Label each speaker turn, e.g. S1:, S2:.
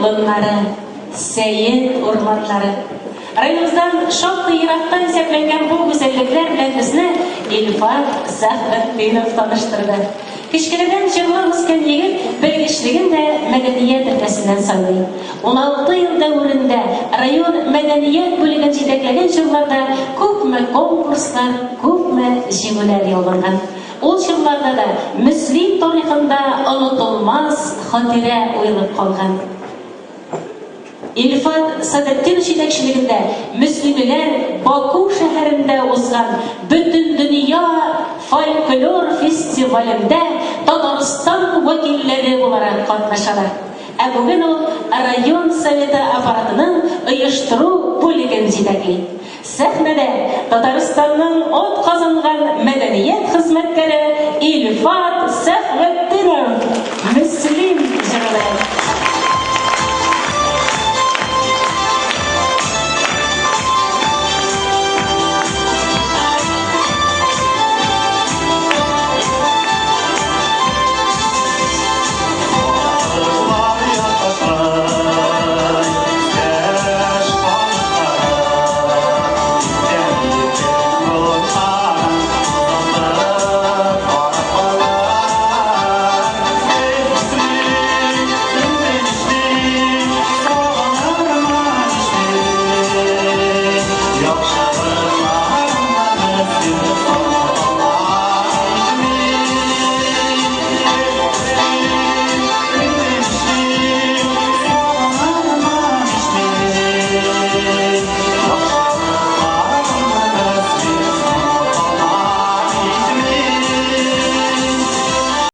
S1: болыннары, Сәет урманнары. Районыбыздан шактый еракта исәпләнгән бу гүзәллекләр белән безне Илфат Сәхбетдинов таныштырды. Кечкенәдән җырлап үскән егет белгечлеген дә мәдәният өлкәсеннән сайлый. 16 ел дәверендә район мәдәният бүлеген җитәкләгән чорларда күпме конкурслар, күпме җиңүләр яуланган. Ул чорларда да Мөслим тарихында онытылмас хатирә уелып калган. Илфат Садретдинов җитәкчелегендә мөслимиләр Баку шәһәрендә узган Бөтендөнья фольклор фестивалендә Татарстан вәкилләре буларак катнашалар. Ә бүген ул район Советы аппаратының оештыру бүлеген җитәкли. Сәхнәдә Татарстанның атказанган мәдәният хезмәткәре Илфат Сәхбетдинов! Мөслим җыры белән.